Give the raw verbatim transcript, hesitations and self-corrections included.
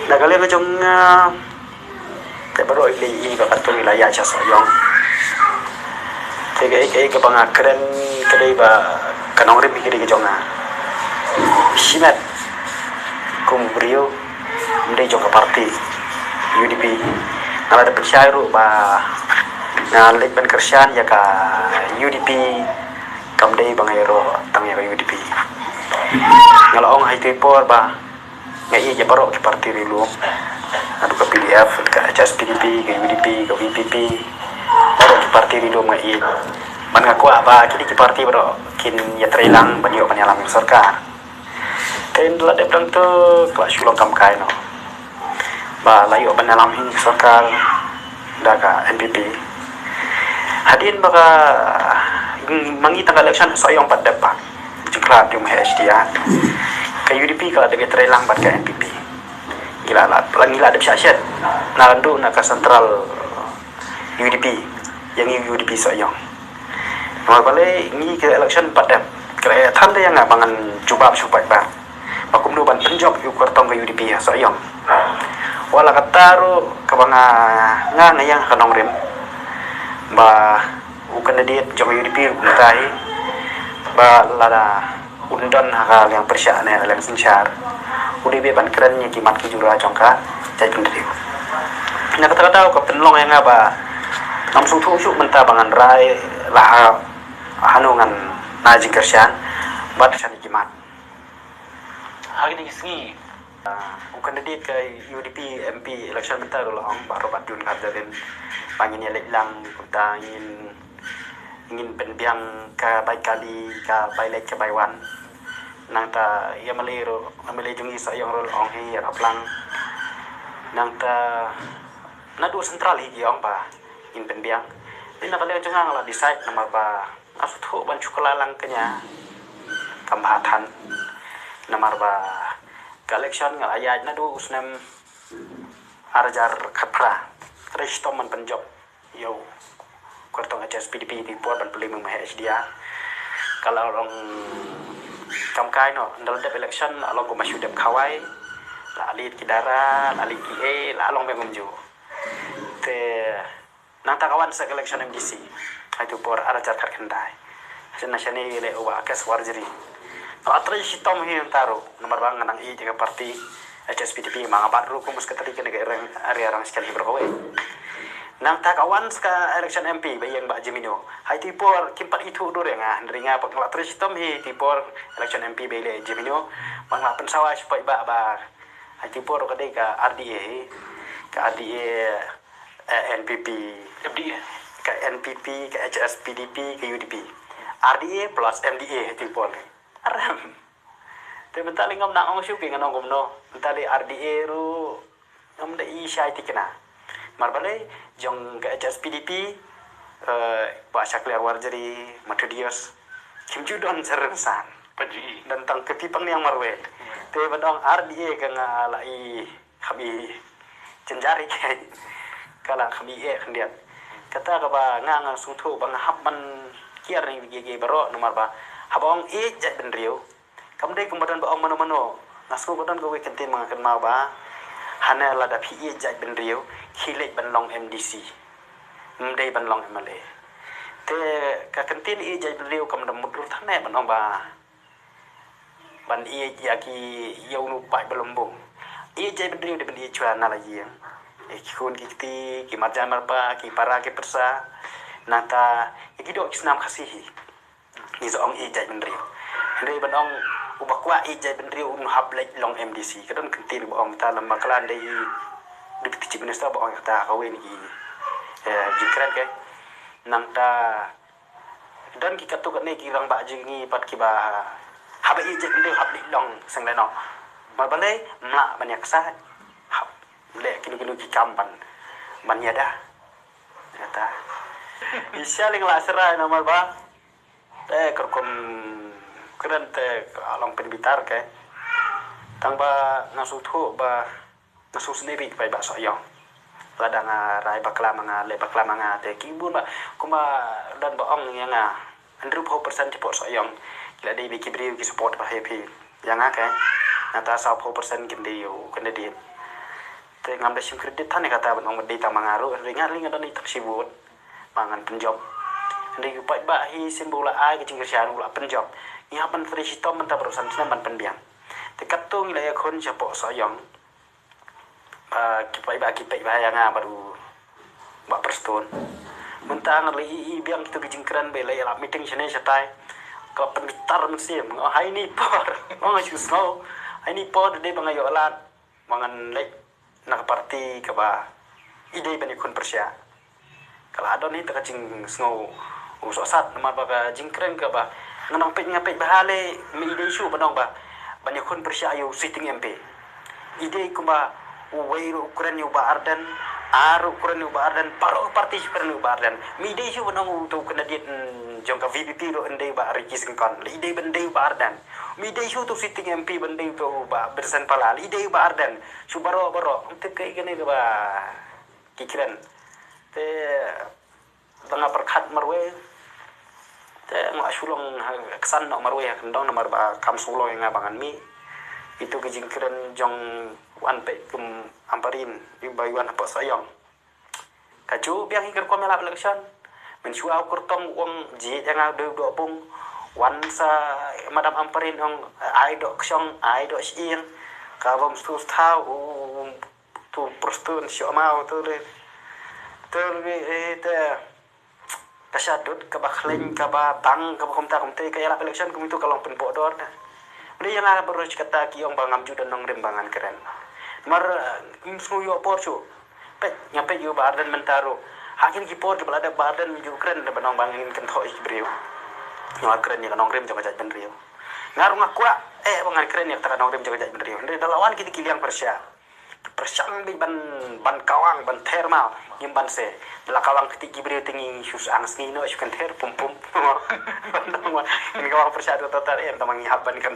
Na ka liang ka jong nga, te baroh i lei i ba katto i la ïa cha Sohiong. Te kaei kaei kaba nga kren ka dei ba ka nongrim hi ka dei ka jong nga. Shimet kum u briew, ym dei jong ka party U D P. Nga la da pynshai ruh ba nga leit ban kyrshan ïa ka U D P, kam dei ba nga ïaroh tang ïa ka U D P. Nga la ong ha itu i por ba nga ïeit ïa baroh ki party ri lum. Naduh ka P D F, ka H S P D P, ka U D P, ka V P P. Baroh ki party ri lum nga ïeit. Bad nga kwah ba kine ki party baroh kin ïatreilang ban ïoh ban ïalam ïa ka sorkar. Te ynda la dep dang te ka la shu long kam kai noh ba la ïoh ban ïalam hi ka sorkar da ka N P P. Hadien ba ka, ma ngi tang ka election Sohiong pat dep ba jingkhlad jong H D R, ka U D P ka la dep ïatreilang bad ka N P P. Ngi la, la, la ngi la dep shah shet naduh na ka central U D P, ïa ngi U D P Sohiong. Namar balei ngi ka election pat dep, ka la ïathan da ïa nga ba ngan jubab shu paidbah ba kumno ban pynjop ïa u kyrtong ka U D P ha Sohiong. Wat la katta ruh kaba nga, nga nga ïeng ha ka nongrim ba u candidate jong ka U D P ruh kumta hi, ba lada un don ha ka liang pyrshah ne ha ka liang synshar, u dei beit ban kren ïa ki mat ki jura jong ka jaitbynriew. Na kata ka daw ka pynlong ïa nga ba ngam sngewthuh shuh mynta ba ngan rai la ha, hano ngan ai jingkyrshan bad kyrshan ïa ki mat. Ha kine ki sngi, ah, u candidate ka U D P M P election mynta ruh la ong, Bah Robert June Kharjahrin, ba ngin ïa leit lang kumta, ngin, ngin pynbiang ka bai kali, ka bai leit ka bai wan. Nangta ïa MLA ruh, MLA jong ngi Sohiong ruh la ong hi ïa Raplang. Nangta naduh central hi ki ong ba ngin pynbiang. Te na ka liang jong nga nga la decide namar ba nga sngewthuh ban shu kylla lang kñia kam bha than. Namar ba ka election nga la ïaid naduh u snem ar hajar khatphra. Kata shitom ban pynjop ïa u kyrtong H S P D P, dei por ban pynlong ma H D R. Ka la long kam kai noh, ynda la dep election la long kumba shu dep khawai, la leit ki dara, la leit ki ei, la long beit kumjuh. Te nangta ka wan sa ka election M D C ha itu i por ar hajar khatkhyndai. Shane shane leh u Bah Akash Warjri. Nga la trei shitom hi mynta ruh namar ba nga nang ïeit ïa ka party H S P D P, ma nga bat ruh kum u secretary kane ka area, area Rangshken hi baroh kawei. Nangta ka wan sa ka election M P ba ïeng Bah Jemino. Ha itu i por kim pat ithuh dur ïa nga, hynrei nga pat nga la trei shitom hi itu i por election M P ba ïaleh Jemino. Ba nga la pynsawa sha paidbah ba ha itu i por ka dei ka R D A hi, ka R D A, eh, N P P, F D A, ka N P P, ka H S P D P, ka U D P. R D A plus M D A ha itu i por. Arem. Te mynta lei ngam nang ong shuh ki ngan ong kumno. Mynta lei R D A ruh ngam da i shai thikna. Namar balei jong ka H S P D P, eh, Bah Shakliar Warjri, Methodius, kim ju don syrngsan. Don tang ka Tipang Niang marwei. Te ban ong R D A ka nga la i kham i jynjar hi, ka la kham i eh khyndiat. Kata kaba nga nga sngewthuh ba nga hap ban kiar ïa ki, ki, ki baroh namar ba haba ong ïeit jaitbynriew, kam dei kumba don ba ong mano mano. Nga sngew ba don kawei ka ktien ba nga kynmaw ba, hane lada phi ïeit jaitbynriew, khie leit ban long M D C. Ym dei ban long M L A. Te ka ktien ïeit jaitbynriew kam da mutdur than ne ban ong ba ban ïeit ïa ki, ïa uno u paid ba lymbung. Ïeit jaitbynriew dei ban ïeit shuwa na la ïing. Ïa ki khun ki kti, ki marjan marpa, ki para ki pyrsa. Nangta ïa ki doh ki snam Khasi hi. Ngi sa ong ïeit jaitbynriew. Hynrei ban ong uba kwah ïeit jaitbynriew un hap leit long M D C. Ka don ka ktien ba ong ta lem bakla dei Deputy Chief Minister ba ong kata ha kawei na ki, eh, jingkren ke. Nangta don ki katto katne ki rangbah jong ngi pat kiba haba ïeit jaitbynriew hap leit long seng lehnoh. Namar balei, ym lah ban ïaksaid. Hap leh kino kino ki kam ban, ban ïada. Kata. Isha leng la serai namar ba te ka rukom kren te ka long pynbitar ke. Tang ba nga sngewthuh ba nga sngewsynei beit ba i Bah Sohiong. Lada nga rai bakla ma nga, leh bakla ma nga te ki bun ba, kumba don ba ong ïa nga, hynriewphew percent ki support Sohiong. Ki la dei beit ki briew ki support ba heh phi ïa nga ke. Nangta sawphew percent kin dei ïa u candidate. Te ngam da shim credit than ïa kata ban ong ba dei tang ma nga ruh, hynrei nga ruh nga don ïa tang shi vote ba ngan pynjop. Hynrei ki paidbah hi shisien ba u la ai ka jingkyrshan, u la pynjop. Ngi hap ban trei shitom mynta baroh san snem ban pynbiang. Te katto ngi la ïakhun shapoh Sohiong. Ba ki paidbah ki peit bha ïa nga bad u Bah Prestone. Mynta nga la ïohi biang kito ki jingkren ba la ïalap meeting shane shatai. Ka pynbitar mynsiem, nga ong ha ine i por. Nga ong shu sngew. Ha ine i por da dei ba nga ïoh lad ba ngan leit na ka party kaba i dei ban ïakhun pyrshah. Ka la don hi ta ka jingsngew u sohsat namar ba ka jingkren kaba nga nang peit, nga peit bha lei, ma i dei shuh ban ong ba ban ïakhun pyrshah ïa u sitting M P. I dei kumba uwei ruh u kren ïa u Bah Ardent, ar ruh u kren ïa u Bah Ardent, baroh ka party shu kren ïa u Bah Ardent. Ma i dei shuh ban ong uto u candidate, mm, jong ka V P P ruh un dei u Bah Ricky Syngkon. La i dei ban dei u Bah Ardent. Ma i dei shuh uto u sitting M P ban dei uto u Bah Vincent Pala. La i dei u Bah Ardent. Shu baroh baroh. Ym tip kaei kane kaba ki kren. Te ba nga pyrkhat marwei. Te nga shu long ha ksan noh marwei ha kyndong namar ba kam sngewlong ïa nga ba ngan mih. Ito ki jingkren jong u Anpei kum Ampareen, ïa ba ïa u An hapoh Sohiong. Ka ju biang hi ka rukom ïalap election. Mynshuwa u Kyrtong u ong jied ïa nga u dei u doh bung. Wan sa Madam Ampareen ong ai doh kshong, ai doh shyieng. Ka bym sngewthuh u tu Prestone shu amau tu re. Tu re, eh, te. Ka shah dud, kaba khlaiñ, kaba bang, kaba kumta kumta, ka ïalap election kum itu ka long pynpoh dor na. Balei ïa nga baroh shi katta ki ong ba ngam ju don nongrim ba ngan kren. Namar, eh, ngim sngew ïoh por shuh. Peit, nga peit ïa u Bah Ardent mynta ruh. Ha kine ki por kiba la dep Bah Ardent ju kren da ban ong ba ngin kynthoh ïa ki briew. Nga kren ïa ka nongrim jong ka jaitbynriew. Nga ruh nga kwah, eh, ba ngan kren ïa kata ka nongrim jong ka jaitbynriew. Hynrei da la wan kine ki liang pyrshah. Pyrshang beit ban, ban kawang, ban ther ma, ngim banse. Da la kawang kti ki briew te ngi shu sang sngi noh, shu kynther pum pum. Ban dang ma, ngi kawang pyrshah da ta ta, eh, tang ma ngi hap ban kren.